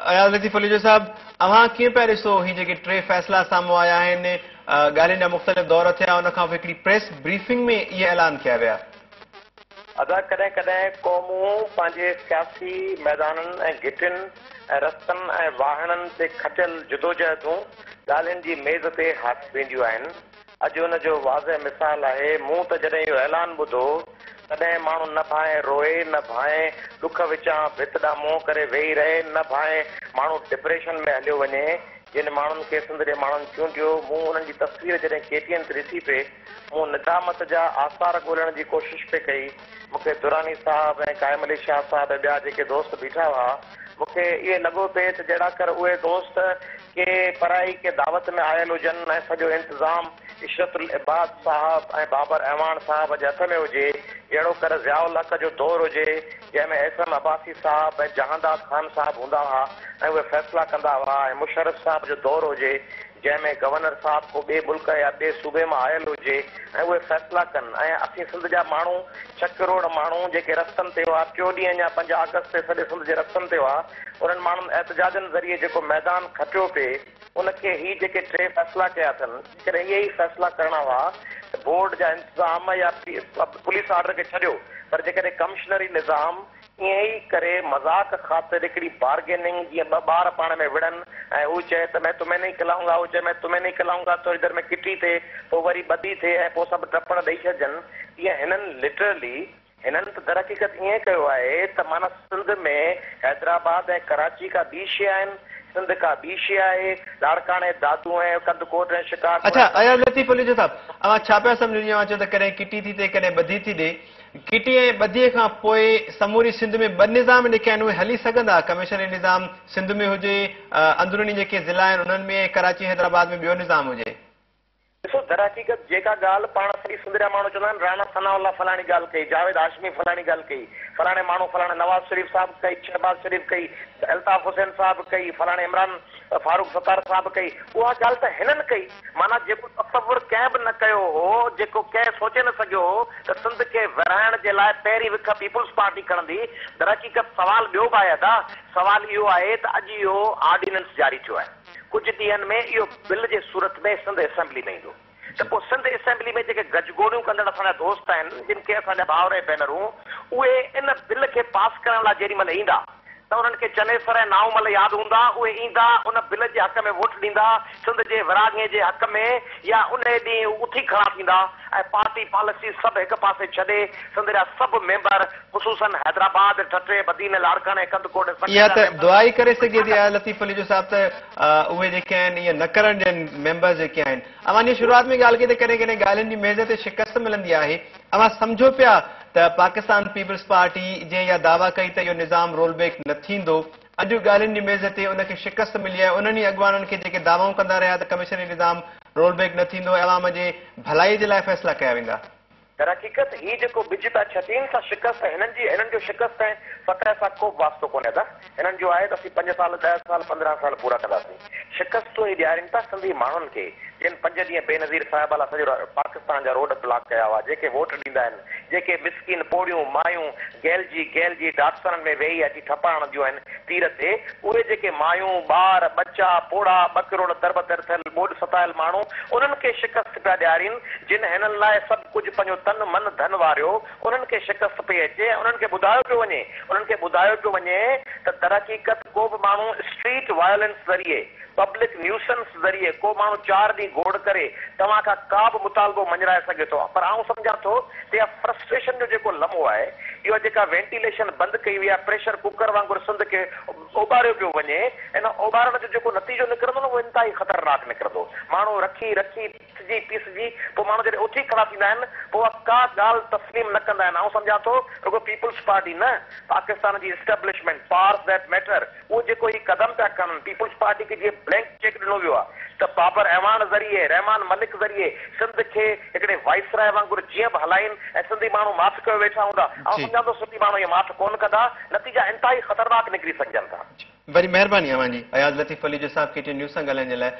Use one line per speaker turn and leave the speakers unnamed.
اياز لطيف پليجو صاحب، اوهان ڪيئن پيا ڏسو هي جيڪي ٽي فيصلا سامهون آيا آهن، ڳالهين جا مختلف دور ٿيا، ان کان پوء هڪڙي پريس بريفنگ ۾ اهي اعلان ڪيا ويا.
ادا ڪڏهن ڪڏهن قومون پنهنجي سياسي ميدانن ۽ گهٽين ۽ رستن ۽ واهڻن تي کٽيل جدوجهدون ڳالهين جي ميز تي هاري وينديون آهن. اڄ ان جو واضح مثال آهي. مون ته جڏهن اهو اعلان ٻڌو تڏهن ماڻهو نه ڀانئين روئي، نه ڀانئين ڏک وچان ڀت ڏانهن منهن ڪري ويهي رهي، نه ڀانئين ماڻهو ڊپريشن ۾ هليو وڃي. جن ماڻهن کي سنڌ جي ماڻهن چونڊيو، مون انهن جي تصوير جڏهن ڪي ٽي اين تي ڏسي پئي، مون ندامت جا آثار ڳولڻ جي ڪوشش پئي ڪئي. مون کي دراني صاحب ۽ قائم علي شاهه صاحب ۽ ٻيا جيڪي دوست بيٺا هئا، مون کي ائين لڳو پئي ته جهڙا ڪر اهي دوست ڪي پرائي ڪي دعوت ۾ آيل هجن ۽ سڄو انتظام عشرت العباد صاحب ۽ بابر اعواڻ صاحب جي هٿ ۾ هجي، جهڙو ڪر ضياء الحق جو دور هجي، جنهن ۾ ايس ايم عباسي صاحب ۽ جهانداد خان صاحب هوندا هئا ۽ اهي فيصلا ڪندا هئا ۽ مشرف صاحب جو دور هجي، جنهن ۾ گورنر صاحب ڪو ٻئي ملڪ يا ٻئي صوبي مان آيل هجي ۽ اهي فيصلا ڪن ۽ اسين سنڌ جا ماڻهو ڇهه ڪروڙ ماڻهو جيڪي رستن تي هئا ٽيون ڏينهن يا 5 آگسٽ تي سڄي سنڌ جي رستن تي هئا انهن ماڻهن احتجاجن ذريعي جيڪو ميدان کٽيو پئي ان کي هي جيڪي ٽي فيصلا ڪيا اٿن جيڪڏهن اهي ئي فيصلا ڪرڻا هئا ته بورڊ جا انتظام يا پوليس آرڊر کي ڇڏيو پر جيڪڏهن ڪمشنري نظام ائين ئي ڪري مذاق خاطر هڪڙي بارگيننگ جيئن ٻه ٻار پاڻ ۾ وڙهن ۽ هو چئي ته مين تمهين نهين کلائونگا هو چئي مين تمهين نهين کلائونگا ٿوري دير ۾ ڪٽي ٿئي پوء وري ٻڌي ٿئي ۽ پوء سڀ ٽپڙ ڏئي ڇڏجن تيئن هنن لٽرلي هنن ته درحقيقت ائين ڪيو آهي ته معنيٰ سنڌ ۾ حيدرآباد ۽ ڪراچي ڪا ٻي شيء آهن سنڌ ڪا ٻي شيء آهي لاڙڪاڻي دادو ۽ ڪنڌڪوٽ ۽ شڪارپور
اڇا اياز لطيف پليجو صاحب اوهان ڇا پيا سمجهو جيئن اوهان چيو ته ڪڏهن ڪٽي ٿي ٿئي ڪڏهن ٻڌي ٿي ڏي ڪٽي ۽ ٻڌيء کان پوء سموري سنڌ ۾ ٻه نظام جيڪي آهن اهي هلي سگهندا؟ ڪمشنري نظام سنڌ ۾ هجي، اندروني جيڪي ضلعا آهن انهن ۾ ۽ ڪراچي حيدرآباد ۾ ٻيو نظام هجي.
ڏسو درحقيقت جيڪا ڳالهه پاڻ سڄي سنڌ جا ماڻهو چوندا آهن راڻا ثناء الله فلاڻي ڳالهه ڪئي، جاويد هاشمي فلاڻي ڳالهه ڪئي، فلاڻي ماڻهو فلاڻي نواز شريف صاحب ڪئي، شهباز شريف ڪئي، الطاف حسين صاحب ڪئي، فلاڻي عمران فاروق ستار صاحب ڪئي، اها ڳالهه ته هنن ڪئي. معنيٰ جيڪو تصور ڪنهن به نه ڪيو هو، جيڪو ڪنهن سوچي نه سگهيو هو ته سنڌ کي ورهائڻ جي لاء پهرين وک پيپلز پارٽي کڻندي. درحقيقت سوال ٻيو به آهي ادا، سوال اهو آهي ته اڄ اهو آرڊيننس جاري ٿيو آهي، ڪجهه ڏينهن ۾ اهو بل جي صورت ۾ سنڌ اسيمبلي ۾ ايندو ته پوء سنڌ اسيمبلي ۾ جيڪي گجگوڙيون ڪندڙ اسان جا دوست آهن، جن کي اسان جا ڀائر ۽ ڀينرون اهي ان بل کي پاس ڪرڻ لاء جيڏي مهل ايندا ته انهن کي چنيسر ۽ نائونمل ياد هوندا، اهي ايندا، ان بل جي حق ۾ ووٽ ڏيندا، سنڌ جي ورهاڱي جي حق ۾ يا انهي ڏينهن هو اٿي کڙا ٿيندا ۽ پارٽي پاليسي سڀ هڪ پاسي ڇڏي سنڌ جا سڀ ميمبر خصوصاً حيدرآباد، ٺٽي، بدين، لاڙڪاڻي، ڪنڌڪوٽ ۽ سکر
اها
جا
ته
ميمبر
دعا ئي ڪري سگهجي ٿي اياز لطيف پليجو صاحب ته اهي جيڪي آهن ائين نه ڪرڻ ڏين ميمبرز جيڪي آهن. اوهان جيئن شروعات ۾ ڳالهه ڪئي ته ڪڏهن ڪڏهن ڳالهين جي ميز تي شڪست ملندي آهي. اوهان سمجهو پيا ته پاڪستان پيپلز پارٽي جنهن اها دعويٰ ڪئي ته اهو نظام رول بيڪ نه ٿيندو، اڄ ڳالهين جي ميز تي ان کي شڪست ملي آهي، انهن ئي اڳواڻن کي جيڪي دعوائون ڪندا رهيا ته ڪمشنري نظام رول بيڪ نه ٿيندو ۽ عوام جي ڀلائي جي لاء فيصلا ڪيا ويندا.
درحقيقت هي جيڪو ٻج پيا ڇٽين سا شڪست هنن جي هنن جو شڪست ۽ فتح سان ڪو به واسطو ڪونهي ادا هنن جو آهي ته اسين 5 سال 10 سال 15 سال پورا ڪنداسين شڪستون هي ڏيارين ٿا سنڌي ماڻهن کي جن 5 ڏينهن بينظير صاحبه لاء سڄو پاڪستان جا روڊ بلاڪ ڪيا هئا جيڪي ووٽ ڏيندا آهن جيڪي مسڪين پوڙهيون مايون گهيلجي گهيلجي ڊاٽسنن ۾ ويهي اچي ٺپا هڻنديون آهن تير تي اهي جيڪي مايون ٻار ٻچا پوڙها 2 ڪروڙ دربدر ٿيل ٻوڏ ستايل ماڻهو انهن کي شڪست پيا ڏيارين جن هنن لاء سڀ ڪجهه پنهنجو تن من ڌن واريو انهن کي شڪست پئي اچي ۽ انهن کي ٻڌايو پيو وڃي انهن کي ٻڌايو پيو وڃي ته درحقيقت ڪو به ماڻهو اسٽريٽ وائولينس ذريعي پبلڪ نيوسنس ذريعي ڪو ماڻهو 4 ڏينهن گوڙ ڪري توهان کان ڪا به مطالبو مڃرائي سگهي ٿو پر آئون سمجهان ٿو ته اها فرسٽريشن جو جيڪو لمحو آهي اها جيڪا وينٽيليشن بند ڪئي وئي آهي پريشر ڪوڪر وانگر سنڌ کي اوٻاريو پيو وڃي ان اوٻارڻ جو جيڪو نتيجو نڪرندو نه اهو انتهائي خطرناڪ نڪرندو ماڻهو رکي رکي پيسجي پيسجي پوء ماڻهو جڏهن اٿي کڙا ٿيندا آهن پوء اها ڪا ڳالهه تسليم نه ڪندا آهن آئون سمجهان ٿو رڳو پيپلز پارٽي نه پاڪستان جي اسٽيبلشمينٽ پاورز that matter اهو جيڪو هي قدم پيا کڻن، پيپلز پارٽي کي جيئن بلينڪ چيڪ ڏنو ويو آهي ته بابر اعواڻ ذريعي، رحمان ملڪ ذريعي سنڌ کي هڪڙي وائسراء وانگر جيئن به هلائين ۽ سنڌي ماڻهو ماٺ ڪيو ويٺا هوندا. آئون سمجهان ٿو سنڌي ماڻهو ائين ماٺ ڪونه ڪندا، نتيجا انتهائي خطرناڪ نڪري سگهجن ٿا.
وڏي مهرباني اوهان جي اياز لطيف پليجو صاحب ڪي ٽي اين نيوز سان ڳالهائڻ جي لاء.